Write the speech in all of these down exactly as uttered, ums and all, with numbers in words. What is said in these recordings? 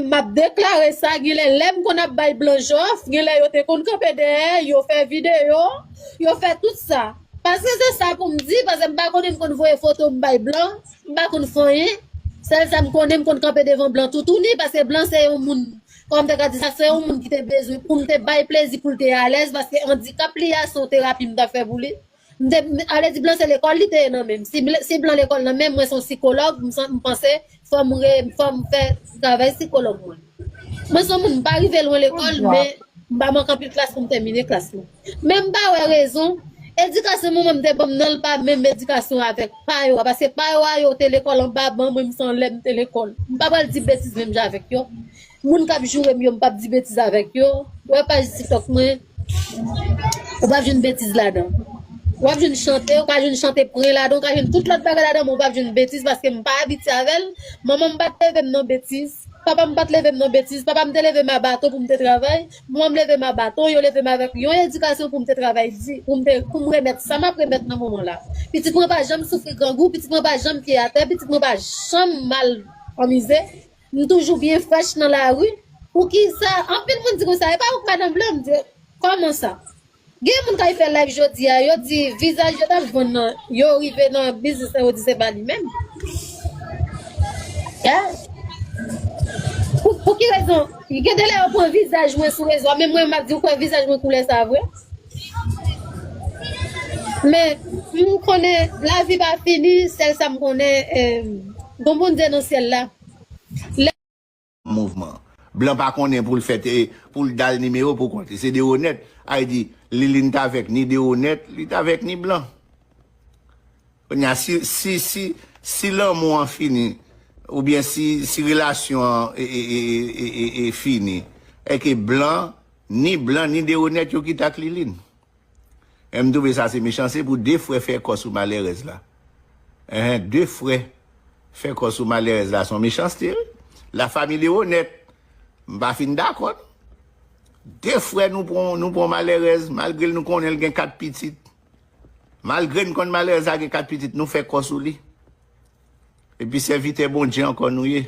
M ap deklare sa, genlè lè m konn ap bay blan jòf, genlè yo te konn kanpe dèyè, yo fè videyo, yo fè tout sa. Paske se sa pou m di, paske m pa konnen m konn voye foto m bay blan, m pa konn fè anyen. Sèl sa m konnen, m konn kanpe devan blan toutouni, paske blan se yon moun, kòman m te ka di sa, se yon moun ki te bezwen pou m te bay plezi, pou l te alèz, paske andikap li a, se yon terapi m t ap fè pou li. M te, ale di blan se lekòl li te ye nan men m. Si, bl- si blan lekòl nan men m, mwen se yon sikològ, m, san- m panse fò m, re, fò m fè travay sikològ mwen. Mwen se yon moun, m pa rive lwen lekòl, men m pa manke anpil klas pou m tèmine klas mwen. Men m pa wè rezon. Edikasyon manman m te ban m nan, l pa menm edikasyon avèk pa yo a. Paske pa yo a, yo te lekòl anba ban mwen, m se anlè m te lekòl. M pa pral di betiz menm jan avèk yo. Moun k ap joure m yo, m p ap di betiz avèk yo. Ou wè paj TikTok mwen, ou p ap jwenn betiz ladan. W ap jwenn chante, ou ka jwenn chante pren ladan, ou ka jwenn tout lòt bagay ladan, men ou p ap jwenn betiz paske m pa abitye avè l. Manman m pa t leve m nan betiz. Papa m pa t leve m nan betiz. Papa m te leve m a baton pou m te travay. Manman m leve m a baton, yo leve m avèk yon edikasyon pou m te travay di, pou m te, pou m remèt sa m ap remèt nan moman la. Pitit mwen pa janm soufri grangou, pitit mwen pa janm pye atè, pitit mwen pa janm mal anmize. M toujou byen frèch nan lari. Poukisa? Anpil moun di konsa, e pa ou k madanm blan? M di, kòman sa? Gen moun k al fè live jodi a, yo di vizaj yo t ap vann nan, yo rive nan biznis lan, yo di se pa li menm. Eh? Pou, pou ki rezon? Gen de lè yo pran vizaj mwen sou rezo a, menm mwen m ap di, ou kwè vizaj mwen koulè sa vre? Men, m konnen lavi pa fini, sèl sa m konnen, eh, gon Bondye nan syèl la. Lè mouvman. Blan pa konnen pou l fè te, pou l dal nimewo pou kont li. Se Deronèt. Ay di, Liline t avèk ni Deronèt, li t avèk ni blan. Kounye a, si, si, si, si lanmou an fini, oubyen si, si relasyon an e, e, e, e, e, e fini, èske blan, ni blan, ni Deronèt yo kite ak Liline? E m twouve sa se mechanste pou de frè fè kò sou malèrèz la. Enhen, de frè fè kò sou malèrèz la, se yon mechanste, wi. Lafanmi Deronèt, m pa fin dakò, non. De frè nou pran, nou pran malèrèz, malgre nou konnen l gen kat pitit. Malgre n konn malèrèz la gen kat pitit, nou fè kò sou li. Epi sèvitè Bondye ankò nou ye.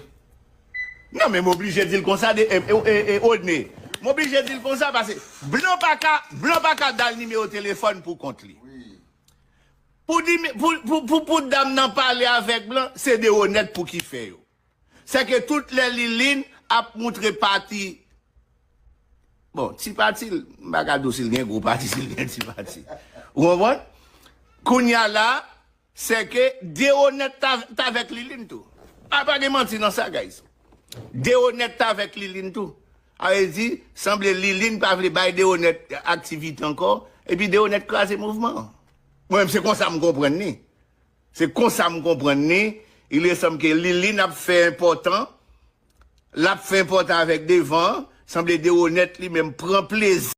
Non, men m oblije di l konsa, de, e, e, e, e, Odne. M oblije di l konsa, paske blan pa ka, blan pa ka dal nimewo telefòn pou kont li. Pou, di, pou, pou, pou, pou dam nan pale avèk blan, se Deronèt pou ki fè yo. Sèke tout lè Liline ap moutre pati, bon, ti pati l, m pa ka di w si l gen gwo pati, si l gen ti pati. Ou konprann? Kounye a la, sèke Deronèt t a, t avèk Liline tou. A pa gen manti nan sa, guys. Deronèt t avèk Liline tou. A vle di, sanble Liline pa vle bay Deronèt aktivite ankò, epi Deronèt kraze mouvman an. Mwen menm, se konsa m konprann li. Se konsa m konprann li. Il resanm ke Liline ap fè enpòtan. L ap fè enpòtan avèk devan an. Sanble Deronèt li menm pran plezi.